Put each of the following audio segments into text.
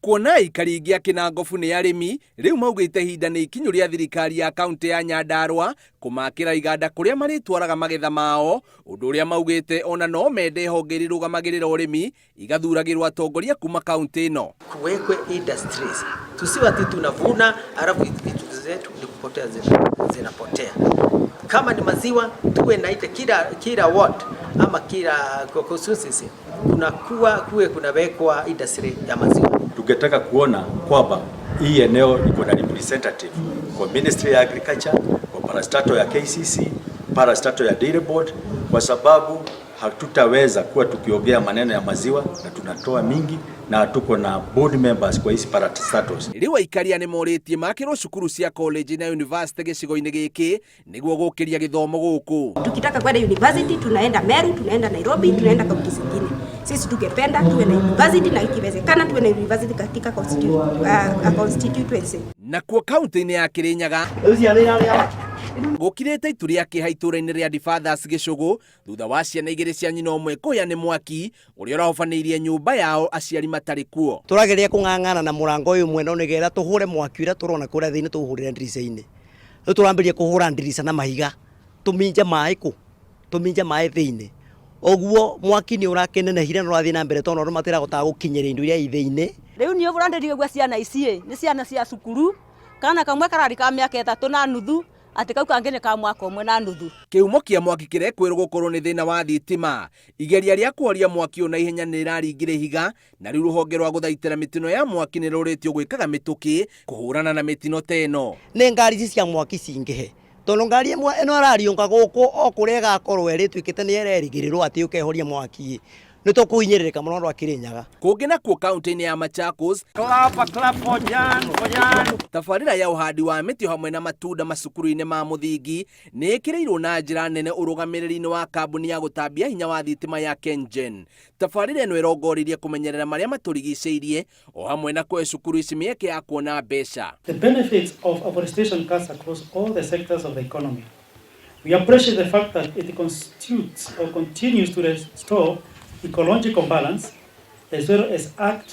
Kuona aikari aingĩ a Kĩnangobu nĩ arĩmi, rĩu maugĩte ihinda nĩ ikinyu rĩa thirikari ya kauntĩ ya Nyandarua kũmakĩra iganda kũrĩa marĩtwaraga magetha mao, ũndũ ũrĩa maugĩte ona no mende honge iria irũgamagĩrĩra ũrĩmi igathuragĩrwo atongoria kuma kauntĩ ĩno. Kuwekwe industries, tusiwe ati tunavuna alafu vitu zetu ni kupotea zinapotea. Kama ni maziwa tuwe na ile kila ward ama kila constituency kunakuwa kuwe kunawekwa industry ya maziwa. Tungetaka kuona kwamba hii eneo iko na representative kwa Ministry ya Agriculture, kwa parastatal ya KCC, parastatal ya Dairy Board, kwa sababu hatutaweza kuwa tukiongea maneno ya maziwa na tunatoa mingi na hatuko na board members kwa hizi parastatals. Rĩu aikaria nĩ morĩtie makĩrwo cukuru cia college na university gĩcigo-inĩ gĩkĩ nĩguo gũkĩria gĩthomo gũkũ. Tukitaka kwenda university tunaenda Meru, tunaenda Nairobi, tunaenda kaunti zingine. Sisi tungependa tuwe na university na ikiwezekana tuwe na university katika constituency. Nakuo kaunti-inĩ ya Kirinyaga gũkirĩte itu rĩa kĩeha itũũra-inĩ rĩa Difathers Gĩcũgũ thutha wa ciana igĩrĩ cia nyina ũmwe kũhĩa nĩ mwaki ũrĩa ũrahobanĩirie nyũmba yao aciari matarĩ kuo. Tũrageria kũng'ang'ana na mũrango ũyũ mwena nĩgetha tũhũre mwaki ũrĩa tũrona kũrĩa thĩinĩ tũũhũrĩre ndirica-inĩ. Rĩu tũrambĩrĩria kũhũra ndirica na mahiga tũminje maĩ kũ tũminje maĩ thĩinĩ. Ũguo mwaki nĩ ũrakĩnenehire na ũrathiĩ na mbere tondũ andũ matirahotaga gũkinyĩra indo iria i thĩinĩ. Rĩu niĩ ũrandĩrigagua ciana ici nĩ ciana cia cukuru, kana kamwe kararĩ ka mĩaka 3 na nuthu, atĩ kau kangĩ nĩ ka mwaka 1 na nuthu. Kĩhumo kĩa mwaki kĩrekwĩrwo gũkorwo nĩ thĩna wa thitima. Igeria rĩa kũhoria mwaki ũyũ na ihenya nĩ rĩraringire ihiga na rĩu rũhonge rwa gũthaitĩra mĩtino ya mwaki nĩ rũrĩtio gwĩkaga mĩtũkĩ kũhũrana na mĩtino ta ĩno. Nĩ ngari ici cia mwaki cingĩhe tondũ ngari ĩmwe ĩno ĩrariũnga gũkũ o kũrĩa ĩgakorwo ĩrĩ ĩtuĩkĩte nĩ ĩrerĩgĩrĩrwo atĩ yũke ĩhorie mwaki nĩ tũkũhinyĩrĩrĩka mũno andũ a Kĩrĩnyaga. Kũngĩ nakuo kaunti-inĩ ya Machakos, tabarĩra ya ũhandi wa mĩtĩ hamwe na matunda macukuru-inĩ ma mũthingi nĩ ĩkĩrĩirwo na njĩra nene ũrũgamĩrĩri-inĩ wa kambuni ya gũtambia hinya wa thitima ya KenGen. Tabarĩra ĩno ĩrongoreirie kũmenyerera marĩa matũrigicĩirie o hamwe na kũhe cukuru ici mĩeke ya kuona mbeca. The benefits of afforestation cuts across all the sectors of the economy. We appreciate the fact that it constitutes or continues to restore ecological balance as well as act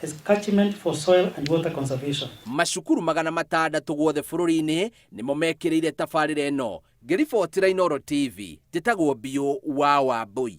as catchment for soil and water conservation. Macukuru 600 guothe bũrũri-inĩ nĩmo mekĩrĩire tabarĩra ĩno. Ngĩribotera Inooro TV, njĩtagwo Biũ wa Wambui.